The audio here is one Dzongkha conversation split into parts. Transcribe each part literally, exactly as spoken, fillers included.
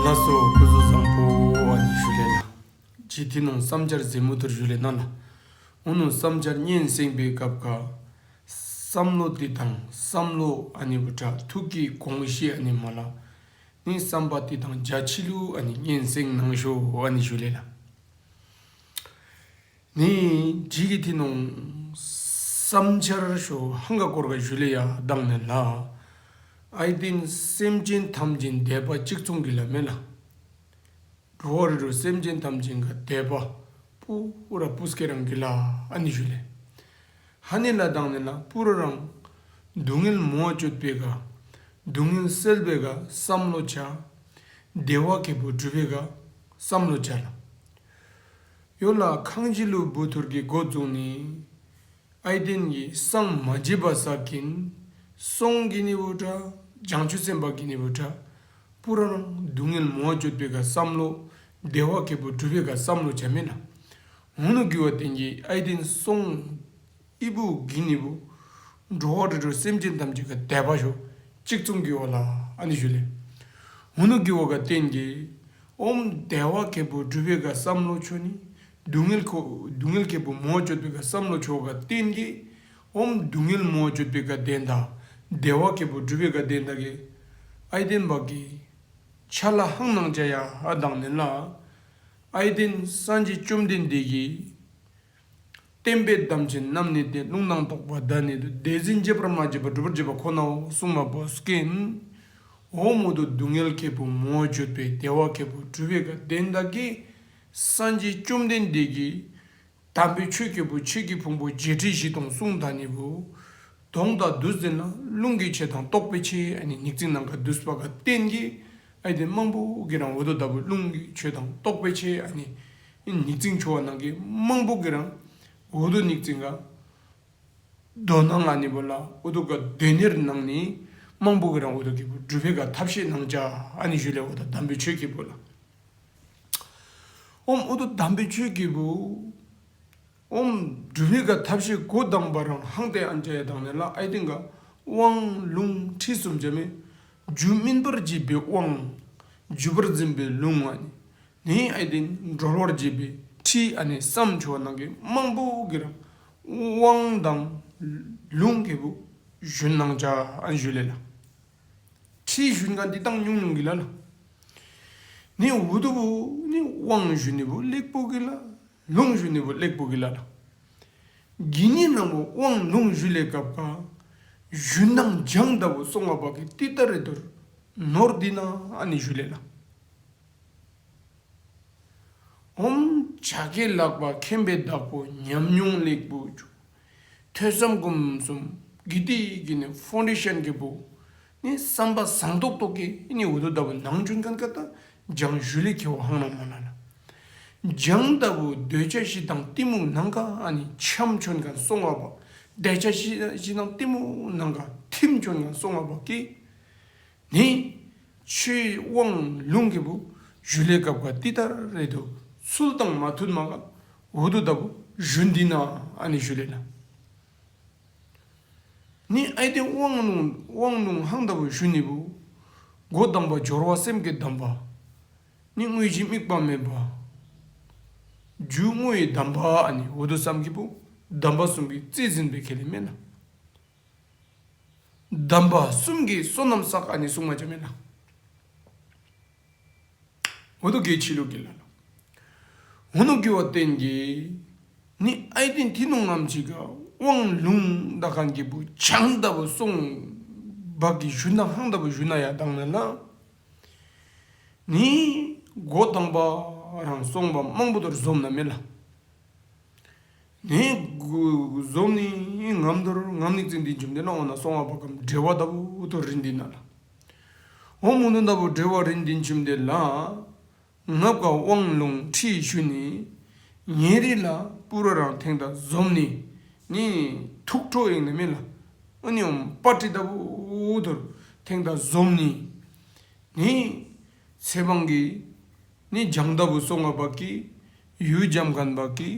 ལགས་སོ། སྐུ་གཟུགས་བཟང་པོ་ཨ་ནི་ཞུ་ལེ་ལགས། ཇི་ཐི་ནོང་བསམ་འཆར་ཟེ་མུ་ཐུར་ཞུ་ལེ་ན་ལགས། འུ་ནུ་བསམ་འཆར་སྙན་གསན་པའི་སྐབས་ཀ་བསམ་བློ་འདི་དང་བསམ་བློ་ཨ་ནི་བུ་ཏྲ་ཐུགས་ཀྱི་དགོངས་གཞི་ཨ་ནི་མ་ལགས། ནི་བསམ་པ་འདི་དང་རྒྱ་ཆེ་ལུ་ཨ་ནི་སྙན་གསན་གནང་ཤོ་ཨ་ནི་ཞུ་ལེ་ལགས། ནི་ཇི་གི་ཐི་ནོང་བསམ་འཆར་ཤོ་ཧང་ག་སྐོར་ག་ཞུ་ལེ་ཡ་དང་ནི་ལགས། ཨའི་ཏེན་སེམས་ཅན་ཐམས་ཅད་དད་པ་གཅིག་མཚུངས་ཀྱི་ལ་མེ་ལགས། འགྲོ་བ་རིགས་དྲུག་སེམས་ཅན་ཐམས་ཅད་ག་དད་པ་པུ་ར་པུས་ཀེ་རང་གི་ལ་ཨ་ནི་ཞུ་ལེ། ཧ་ནི་ལ་དང་ནི་ལགས་པུ་ར་རང་སྡུག་བསྔལ་མོ་བཅོད་པེ་ག་སྡུག་བསྔལ་སེལ་བེ་ག་བསམ་བློ་ཆ། བདེ་བ་ཁེ་པུ་སྒྲུབ་པེ་ག་བསམ་བློ་ཆ་ལགས། ཡོ་ལགས་ཁང་གཞི་ལུ་བུ་ཐུར་གི་འགོ་བཙུགས་ནི། ཨའི་ཏེན་གི་སངས་མ་རྒྱས་པ་ས་ཀིན་སོང་གི་ནི་བུ་ཏྲ་བྱང་ཆུབ་སེམས་དཔའ་གི་ནི་བུ་ཏྲ་པུ་ར་རང་སྡུག་བསྔལ་མོ་བཅོད་པེ་ག་བསམ་བློ་བདེ་བ་ཁེ་པུ་སྒྲུབ་པེ་ག་བསམ་བློ་ཆ་མེ་ན། འུ་ནུ་གི་བ་ཏེན་གི་ཨའི་ཏེན་སོང་ཨི་བུ་གི་ནི་བུ་འགྲོ་བ་རིགས་དྲུག་སེམས་ཅན་ཐམས་ཅད་ག་དད་པ་ཤོ་གཅིག་མཚུངས་ཀྱི་བ་ལ་ཨ་ནི་ཞུ་ལེ། འུ་ནུ་གི་བ་ག་ཏེན་གི་ཨོམ་བདེ་བ་ཁེ་པུ་སྒྲུབ་པེ་ག་བསམ་བློ་ཆོ་ནི་སྡུག་བསྔལ་ཁོ་སྡུག་བསྔལ་ཁེ་པུ་མོ་བཅོད་པེ་ག་བསམ་བློ་ཆོ་ག་ཏེན་གི་ཨོམ་སྡུག་བསྔལ་མོ་བཅོད་པེ་ག་དོན་དག་བདེ་བ་ཁེ་པུ་སྒྲུབ་པེ་ག་དོན་དག་གི་ཨའི་ཏེན་བ་གི་ཆ་ལ་ཧང་ནང་ཅ་ཡ་ཨ་དང་ནི་ལགས། ཨའི་ཏེན་སངས་རྒྱས་བཅོམ་ལྡན་འདས་ཀྱིས་བསྟན་པའི་དམ་ཆོས་རྣམས་ནི་སྟེ། ལུང་དང་རྟོགས་པ་དག་ནི་སྟོན། དེ་བཞིན་གཤེགས་པ་མ་མཇལ་བར་སྒྲུབ་པར་བྱེད་པ་ཁོ་ནའོ་གསུངས་པ་བོ་སྐད། འོ་མོ་དུ་སྡུག་བསྔལ་ཁེ་པུ་མོ་བཅོད་པེ་བདེ་བ་ཁེ་པུ་སྒྲུབ་པེ་ག་དོན་དག་གི་སངས་རྒྱས་བཅོམ་ལྡན་འདས་ཀྱིས་དམ་པའི་ཆོས་ཁེ་པུ་ཆོས་ཀྱི་ཕུང་པོ་བརྒྱད་ཁྲི་བཞི་སྟོང་གསུངས་ད་ནི་བུ། དོན་དག་དུས་ཟིན་ལ་ལུང་གི་ཆོས་དང་རྟོགས་པའི་ཆོས་ཨ་ནི་ཉིག་ཙིང་ནང་ག་དུས་པ་ག་ཏེན་གི་ཨའི་ཏེན་མང་པོ་གི་རང་འོ་དོ་ད་བུ་ལུང་གི་ཆོས་དང་རྟོགས་པའི་ཆོས་ཨ་ནི་ཉིག་ཙིང་ཆོ་བ་ནང་གི་མང་པོ་གི་རང་འོ་དོ་ཉིག་ཙིང་ག་དོ་སྣང་ཨ་ནི་བུ་ལ་འོ་དོ་ག་དོན་གཉེར་ནང་ནི་མང་པོ་གི་རང་འོ་དོ་ཁེ་པུ་སྒྲུབ་པེ་ག་ཐབས་ཤེས་གནང་ཅ་ཨ་ནི་ཞུ་ལེ། འོ་དོ་དམ་པའི་ཆོས་ཁེ་པུ་ལ། ཨོམ་འོ་དོ་དམ་པའི་ཆོས་ཁེ་པུ་ཨོམ་སྒྲུབ་པེ་ག་ཐབས་ཤེས་འགོ་དང་པ་རང་ཧང་ཏེ་ཨན་ཅ་ཡ་དང་ནི་ལགས། ཨའི་ཏེན་ག་དབང་ལུང་ཁྲིད་གསུམ་ཆ་མེ། རྒྱུ་སྨིན་པར་བྱེད་པའི་དབང་། རྒྱུ་པར་འཛིན་པའི་ལུང་ཨ་ནི། ནི་ཨའི་ཏེན་གྲོལ་བར་བྱེད་པའི་ཁྲིད་ཨ་ནི་བསམ་ཆོ་བ་ནང་གི་མང་པོ་གི་རང་དབང་དང་ལུང་ཁེ་པུ་ཞུན་གནང་ཅ་ཨ་ནི་ཞུ་ལེ་ལགས། ཁྲིད་ཞུན་མཁན་འདི་དང་ཉུང་ཉུང་གི་ལ་ལགས། ནི་འོ་དོ་བུ་ནི་དབང་ཞུ་ནི་བུ་ལེགས་པོ་གི་ལ། ལུང་ཞུ་ནི་བུ་ལེགས་པོ་གི་ལ་ལགས། གི་ནི་ནང་བུ་དབང་ལུང་ཞུ་ལེ་སྐབས་ཀ་ཞུན་དང་སྦྱང་ད་བུ་སོང་བ་བ་གི་ཏི་ཏ་རེ་དོར་ནོར་འདི་ན་ཨ་ནི་ཞུ་ལེ་ལགས། ཨོམ་བྱ་སྐད་ལག་པ་མཁྱེན་པའི་བདག་པོ་ཉམས་མྱོང་ལེགས་པོ་ཆོ། ཐོས་བསམ་སྒོམ་གསུམ་གི་ཏི་གི་ནི་ཕོན་ཌེ་ཤན་ཁེ་པུ་ནི་བསམ་པ་བཟང་ཏོག་ཏོ་གི་ནི་འོ་དོ་ད་བུ་ནང་ཆུན་མཁན་ཀ་ད་སྦྱང་ཞུ་ལེ་ཁེ་བ་ཧང་ན་མ་ན་ལ། སྦྱང་ད་བུ་འདོད་ཆགས་ཞེ་སྡང་གཏི་མུག་ནང་ག་ཨ་ནི་འཁྱམས་ཆོན་མཁན་སོང་བ་བ། འདོད་ཆགས་ཞེ་ཞེ་སྡང་གཏི་མུག་ནང་ག་ཐིམ་ཆོན་མཁན་སོང་བ་བ་གི། ནི་ཆོས་དབང་ལུང་ཁེ་པུ་ཞུ་ལེ་སྐབས་ཀ་ཏི་ཏ་རེ་དོ་ཚུལ་དང་མ་མཐུན་མ་ག་འོ་དོ་ད་བུ་ཞུན་འདི་ན་ཨ་ནི་ཞུ་ལེ་ལགས། ནི་ཨའི་ཏེན་དབང་ལུང་དབང་ལུང་ཧང་ད་བུ་ཞུ་ནི་བུ། འགོ་དང་པ་སྦྱོར་བ་སེམས་ཀྱི་གདམས་པ། ནི་དངོས་གཞི་དམིགས་པ་མེད་པ། རྒྱུ་དངོས་ཡི་གདམས་པ་ཨ་ནི་འོ་དོ་བསམ་ཁེ་པུ་གདམས་པ་གསུམ་གྱི་རྩིས་ཟིན་པའི་ཁེ་ལེ་མེ་ན། གདམས་པ་གསུམ་གྱི་བསོད་ནམས་བསགས་ཨ་ནི་གསུང་མ་ཅ་མེ་ན། འོ་དོ་གེ་ཆི་ལུ་གི་ལ་ལགས། འོ་ནུ་གི་བ་ཏེན་གི་ནི་ཨའི་ཏེན་ཐི་ནོང་ངམ་ཅིག་ག་དབང་ལུང་ད་མཁན་ཁེ་པུ་སྦྱང་ད་བུ་སོང་བ་གི་ཞུན་དང་ཧང་ད་བུ་ཞུན་ན་ཡ་དང་ནི་ལགས། ནི་འགོ་དང་པ་རང་སོང་བ་མང་པོ་དོར་འཛོམས་ན་མེ་ལགས། ནི་འཛོམས་ནི་ངམ་དོར་ངམ་ནི་ཙིང་འདི་ཆུམ་དེ་ན་འོ་ན་སོང་བ་བ་གམ་འབྲེལ་བ་ད་བུ་དོར་རིན་འདི་ན་ལགས། འོ་མོ་ནུ་ད་བུ་འབྲེལ་བ་རིན་འདི་ཆུམ་དེ་ལ་ངབ་ཀ་དབང་ལུང་ཁྲིད་ཞུ་ནི། ཉེ་རི་ལ་པུ་ར་རང་ཐེང་ད་འཛོམས་ནི། ནི་ཐུགས་ཁྲོ་ཡེང་ནི་མེ་ལགས། ཨ་ནི་འོམ་པ་ཏི་ད་བུ་དོར་ཐེང་ད་འཛོམས་ནི། ནི་ཚེ་བང་གི་ནི་སྦྱང་ད་བུ་སོང་བ་བ་གི་ཡུལ་འཇམ་མཁན་བ་གི་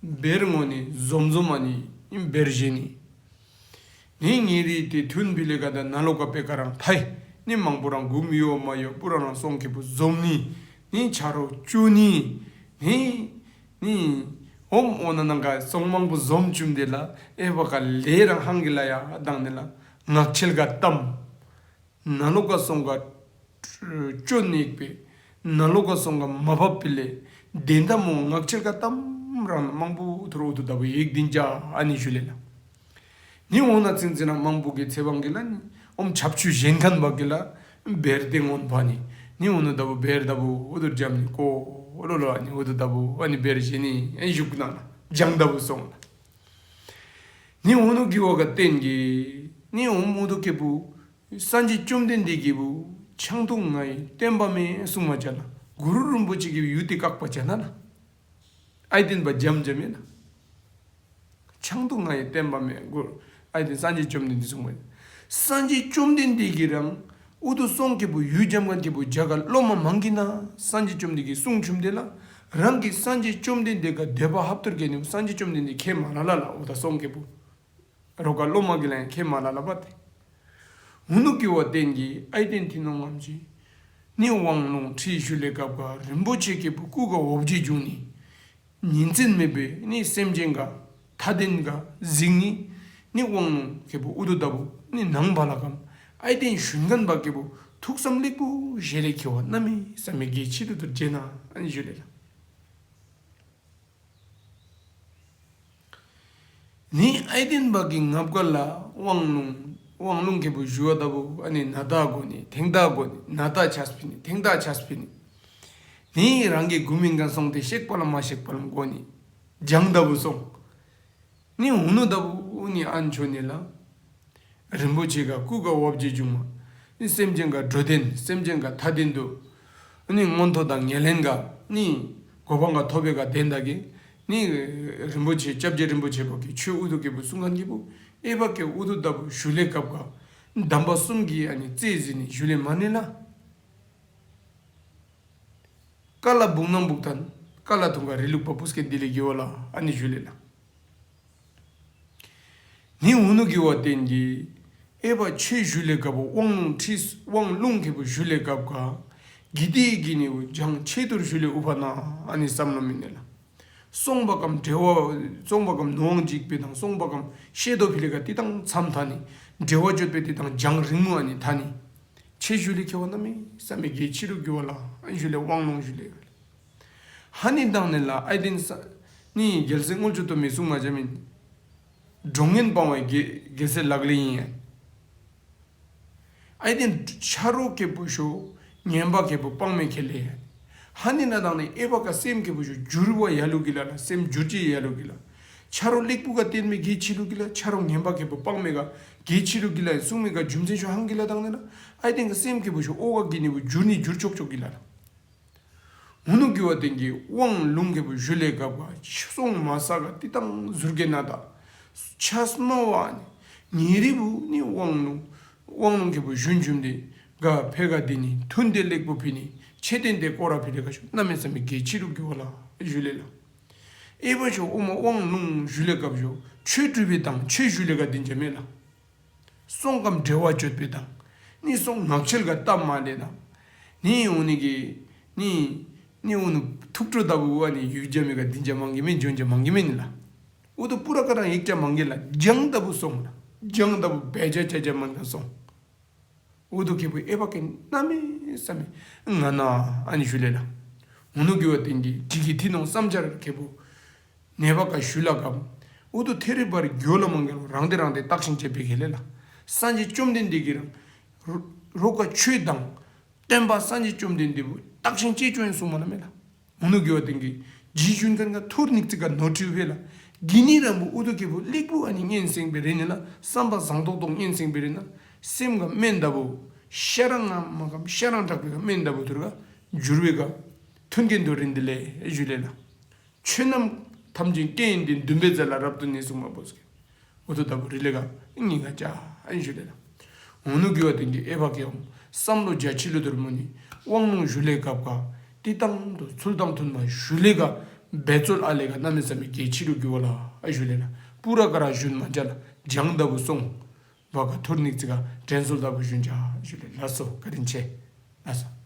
བེར་ངོ་ནི་འཛོམས་འཛོམས་མ་ནི་བེར་བཞེས་ནི། ནི་ཉེ་རི་ཏེ་ཐུན་བི་ལེ་ག་ད་ན་ལོ་ཀ་པེ་ཀ་རང་ཐའི་ ནི་མང་པོ་རང་གུ་མི་ཡོད་མ་ཡོད་པུ་ར་རང་སོང་ཁེ་པུ་འཛོམས་ནི། ནི་ཆ་རོགས་བཅུག་ནི། ནི་ནི་ཨོམ་འོ་ན་ནང་ག་སོང་མང་པོ་འཛོམས་བཅུག་དེ་ལ་ཨེ་བ་ག་ལས་རང་ཧང་གི་ལ་ཡ་དང་ནི་ལ་ངག་འཁྱལ་ག་གཏམ། ནང་ལོགས་ག་སོང་ག་བཅོ་ནི་ཡིག་པེ། ནང་ལོགས་ག་སོང་ག་མ་བབ་པི་ལེ། དེ་འདྲ་མོ་ངག་འཁྱལ་ག་གཏམ་རང་མང་པོ་ཐུར་འོ་དུ་ད་བུ་ཡིག་དིན་ཅ་ཨ་ནི་ཞུ་ལེ་ལ། ནི་འོ་ན་ཚིང་ཚིང་ན་མང་པོ་གི་ཚེ་བང་གི་ལ་ནི་ཨོམ་ཆབ་ཆུ་གཞན་ཁན་བ་གི་ལ་བེར་ཏེ་ངོན་པ་ནི། ནི་འོ་ན་ད་བུ་བེར་ད་བུ་འོ་དུ་འཇམ་ནི་ཀོ་ལོ་ལོ་ཨ་ནི་འོ་དུ་ད་བུ་ཨ་ནི་བེར་ཞེ་ནི་ཨེ་ཞུགས་ན་ལ་ལྗང་ད་བུ་སོང་ལ། ནི་འོ་ནུ་གི་བ་ག་བརྟེན་གི་ནི་འོ་མོ་དུ་ཁེ་པུ་སངས་རྒྱས་བཅོམ་ལྡན་འདས་ཀྱི་བུ་ཆང་འཐུང་ང་ཡི་སྟོན་པ་མེད་གསུང་མ་ཅ་ལ། གུ་རུ་རིན་པོ་ཆེ་གི་ཡུལ་ཏེ་བཀག་པ་ཅ་ན་ལ། ཨའི་ཏེན་པ་འཇམ་འཇམ་མེད་ན། ཆང་འཐུང་ང་ཡི་སྟོན་པ་མེད་གུ་ཨའི་ཏེན་སངས་རྒྱས་བཅོམ་ལྡན་འདས་གསུང་མ་ཅ། སངས་རྒྱས་བཅོམ་ལྡན་འདས་ཀྱི་རང་ཨུ་ཐུ་སོང་ཁེ་པུ་ཡུལ་འཇམ་ཁན་ཁེ་པུ་ཇ་ག་སློབ་མ་མང་གི་ན་སངས་རྒྱས་བཅོམ་ལྡན་འདས་ཀྱི་གསུང་ཆུམ་དེ་ལ་རང་གི་སངས་རྒྱས་བཅོམ་ལྡན་འདས་ག་འདོད་པ་ཧབ་ཐུར་གེ་ནི་སངས་རྒྱས་བཅོམ་ལྡན་འདས་ཁེ་མ་ལ་ལ་ལ་ཨུ་ཐ་སོང་ཁེ་པུ། རོག་ག་སློབ་མ་གི་ལ་ཡང་ཁེ་མ་ལ་ལ་བ་ཏེ། འུ་ནུ་གི་བ་བརྟེན་གི་ཨའི་ཏེན་ཐི་ནོང་ངམ་ཅི། ནི་དབང་ལུང་ཁྲིད་ཞུ་ལེ་སྐབས་ག་རིན་པོ་ཆེ་ཁེ་པུ་སྐུ་ག་འོབ་ཇི་བྱུང་ནི། ཉིན་མཚན་མེད་པའི་ནི་སེམས་ཅན་ག་ཐ་དན་ག་གཟིགས་ནི། ནི་དབང་ལུང་ཁེ་པུ་ཨུ་ཐུ་ད་བུ་ནི་ནང་བ་ལ་གམ་ཨའི་ཏེན་ཞུན་ཁན་བ་ཁེ་པུ་ཐུགས་བསམ་ལེགས་པོ་བཞེས་ལེ་ཁེ་བ་གནམ་མེད་ས་མེད་གལ་ཆེ་རུ་ཐུར་བྱེད་ན་ཨ་ནི་ཞུ་ལེ་ལ། ནི་ཨའི་ཏེན་བ་གི་ངབ་ག་ལ་དབང་ལུང་དབང་ལུང་ཁེ་པུ་ཞུ་བ་ད་བུ་ཨ་ནི་ན་ད་གོ་ནི་ཐེང་ད་གོ་ནི་ན་ད་ཆས་ཕི་ནི་ཐེང་ད་ཆས་ཕི་ནི། ནི་རང་གི་གུ་མིང་ག་སོང་སྟེ་ཤེག་པ་ལ་མ་ཤེག་པ་ལ་གོ་ནི་ལྗང་ད་བུ་སོང་། ནི་འུ་ནུ་ད་བུ་ནི་ཨན་ཆོ་ནི་ལ། རིན་པོ་ཆེ་ག་སྐུ་ག་འོབ་ཇི་བྱུང་མ། ནི་སེམས་ཅན་ག་འགྲོ་དོན་སེམས་ཅན་ག་ཐ་དན་དུ། ནི་མངོན་མཐོ་དང་ངེས་ལེན་ག་ནི་གོ་འཕང་ག་ཐོབ་པེ་ག་དོན་དག་གི་ནི་རིན་པོ་ཆེ་སྐྱབས་རྗེ་རིན་པོ་ཆེ་བ་གི་ཆོས་ཨུ་ཐུ་ཁེ་པུ་གསུང་ཁན་ཁེ་པུ་ཨའི་བ་ཁེ་ཨུ་ཐུ་ད་བུ་ཞུ་ལེ་སྐབས་ག་དམ་པ་གསུམ་གྱི་ཨ་ནི་རྩེ་ཟིན་ནི་ཞུ་ལེ་མ་ནི་ལ། ཀ་ལ་བུག་ནང་བུག་ཐན་ཀ་ལ་ཐུང་ག་རི་ལུག་པ་པུས་ཀེ་དི་ལེ་གི་བ་ལ་ཨ་ནི་ཞུ་ལེ་ལ། ནི་འུ་ནུ་གི་བ་བརྟེན་གི་ཨའི་བ་ཆོས་ཞུ་ལེ་སྐབས་དབང་ལུང་ཁྲིད་དབང་ལུང་ཁེ་པུ་ཞུ་ལེ་སྐབས་ག་གི་ཏི་གི་ནི་བུ་ཇང་ཆེ་ཐུར་ཞུ་ལེ་ཨུ་ཕ་ན་ཨ་ནི་བསམ་ལོ་མི་ནི་ལ། སོང་བ་གམ་འབྲེལ་བ་སོང་བ་གམ་ནོ་འཇིགས་པེ་དང་སོང་བ་གམ་ཤེས་དོ་ཕི་ལེ་ག་ཏི་དང་མཚམས་ཐ་ནི་འབྲེལ་བ་བཅོད་པེ་ཏི་དང་ཇང་རིང་མོ་ཨ་ནི་ཐ་ནི། ཆེ་ཞུ་ལེ་ཁེ་བ་གནམ་མེད་ས་མེད་གལ་ཆེ་རུ་གི་བ་ལ་ཨ་ནི་ཞུ་ལེ་དབང་ལུང་ཞུ་ལེ། ཧ་ནི་དང་ནི་ལ་ཨའི་ཏེན་ས་ནི་རྒྱལ་སྲས་དངུལ་ཆུ་སྟོད་སྨད་གསུང་མ་ཅ་མིན། འགྲོ་ངན་སྤང་བའི་རྒྱལ་རྒྱལ་སྲས་ལག་ལེན་ཡིན། ཨའི་ཏེན་ཆ་རོགས་ཁེ་པུ་ཤོ་ངན་པ་ཁེ་པུ་སྤང་མེ་ཁེ་ལེ། ཧ་ནི་ན་དང་ནི་ཨའི་བ་ག་སེམས་ཁེ་པུ་ཤོ་འགྱུར་བ་ཡ་ལུ་གི་ལ་ལ་སེམས་འགྱུར་ཅི་ཡ་ལུ་གི་ལ། ཆ་རོགས་ལེགས་པོ་ག་བསྟེན་མེ་གལ་ཆེ་ལུ་གི་ལ་ཆ་རོགས་ངན་པ་ཁེ་པུ་སྤང་མེ་ག་གལ་ཆེ་ལུ་གི་ལ་གསུང་མེ་ག་རྒྱུ་མཚན་ཤོ་ཧང་གི་ལ་དང་ནི་ལ། ཨའི་ཏེན་ག་སེམས་ཁེ་པུ་ཤོ་ཨོ་ག་གི་ནི་བུ་འགྱུར་ནི་འགྱུར་ཆོག་ཆོག་གི་ལ་ལ། འུ་ནུ་གི་བ་བརྟེན་གི་དབང་ལུང་ཁེ་པུ་ཞུ་ལེ་སྐབས་ག་སོང་མ་ས་ག་ཏི་དང་ཟུར་གེ་ན་ད། ཆ་སྨོ་བ་ནི་ཉེ་རི་བུ་ནི་དབང་ལུང་དབང་ལུང་ཁེ་པུ་ཞུན་ཆུམ་དེ་ག་ཕེ་ག་དི་ནི་ཐུན་དེ་ལེགས་པོ་ཕི་ནི་ཆེ་ཏེན་དེ་ཀོ་ར་ཕི་ལེ་ག་ཤོ་གནམ་མེད་ས་མེད་གལ་ཆེ་རུ་གི་བ་ལ་ཞུ་ལེ་ལ། ཨའི་བ་ཤོ་ཨོ་མ་དབང་ལུང་ཞུ་ལེ་སྐབས་ཤོ་ཆོས་སྒྲུབ་པེ་དང་ཆོས་ཞུ་ལེ་ག་དིན་ཅ་མེ་ལ། སོང་གམ་འབྲེལ་བ་བཅོད་པེ་དང་། ནི་སོང་ངག་འཁྱལ་ག་གཏམ་མ་ལེ་དང་། ནི་འུ་ནི་གི་ནི་ནི་འུ་ནུ་ཐུགས་སྤྲོ་ལྟ་བུ་ཨ་ནི་ཡུལ་ཇ་མེ་ག་དིན་ཇ་མང་གི་མེ་འཇོན་ཇ་མང་གི་མེ་ནི་ལ། ཨུ་ཐུ་པུ་ར་ཀ་རང་ཡིག་ཇ་མང་གི་ལ་ཇང་ལྟ་བུ་སོང་ལ་ཇང་ལྟ་བུ་བེ་ཇ་ཇ་ཇ་མང་ག་སོང་། ཨུ་ཐུ་ཁེ་པུ་ཨའི་བ་ཁེ་གནམ་མེད་ས་མེད་ང་ན་ཨ་ནི་ཞུ་ལེ་ལ། འུ་ནུ་གི་བ་བརྟེན་གི་ཇི་གི་ཐི་ནོང་བསམ་འཆར་ཁེ་པུ། ནེ་བ་ཀ་ཞུ་ལ་གམ། ཨུ་ཐུ་ཐེ་རི་བར་གྱོ་ལ་མང་གི་རང་དེ་རང་དེ་བརྟག་ཤིང་དཔྱད་པེ་ཁེ་ལེ་ལ། སངས་རྒྱས་བཅོམ་ལྡན་འདས་ཀྱི་རང་རོ་རོ་ཀ་ཆོས་དང་སྟོན་པ་སངས་རྒྱས་བཅོམ་ལྡན་འདས་བུ་བརྟག་ཤིང་དཔྱད་བཅོ་ཡིན་གསུང་མ་ན་མེ་ལ། འུ་ནུ་གི་བ་བརྟེན་གི་ཇི་ཞུན་ཁན་ག་ཐུར་ནིག་ཙི་ག་ནོར་འཁྲུལ་བེ་ལ། གི་ནི་རང་བུ་ཨུ་ཐུ་ཁེ་པུ་ལེགས་པོ་ཨ་ནི་ཉན་སེང་པེ་རེ་ནི་ལ་བསམ་པ་བཟང་ཏོག་ཏོ་ཉན་སེང་པེ་རེ་ན་སེམས་ག་སྨན་ལྟ་བུ་ཤ་རང་ང་མ་གམ་ཤ་རང་དྲག་པེ་ག་སྨན་ལྟ་བུ་ཐུར་ག་འགྱུར་བེ་ག་མཐུན་རྐྱེན་དུ་རིན་དི་ལེ་ཞུ་ལེ་ལ། ཆོས་རྣམས་ཐམས་ཅད་རྐྱེན་ཡིན་ཏེ། འདུན་པའི་རྩེ་ལ་རབ་ཏུ་གནས་གསུངས་པ་པོ་ཟེར། འོ་ཐུ་ལྟ་བུ་རི་ལེ་ག་ཉིན་ག་ཅ་ཨན་ཞུ་ལེ་ལ། འོ་ནུ་གི་བ་དེ་གི་ཨེ་བ་ཀེ་ཡོང་བསམ་བློ་རྒྱ་ཆེ་ལུ་དུར་མོ་ནི་དབང་ལུང་ཞུ་ལེ་སྐབས་ག་ཏི་ཏང་དུ་ཚུལ་དང་མཐུན་པ་ཞུ་ལེ་ག་འབད་རྩོལ་ཨ་ལེ་ག་གནམ་མེད་ས་མེད་གལ་ཆེ་ལུ་གི་བ་ལ་ཨ་ཞུ་ལེ་ལ། པུ་ར་ཀ་ར་ཞུན་མ་ཅ་ལ་ཇང་ལྟ་བུ་སོང་། བ་ག་ཐུར་ནིག་ཙི་ག་དྲན་གསོ་ལྟ་བུ་ཞུན་ཅ་ཞུ་ལེ། ལགས་སོ། བཀའ་དྲིན་ཆེ། ལགས་སོ།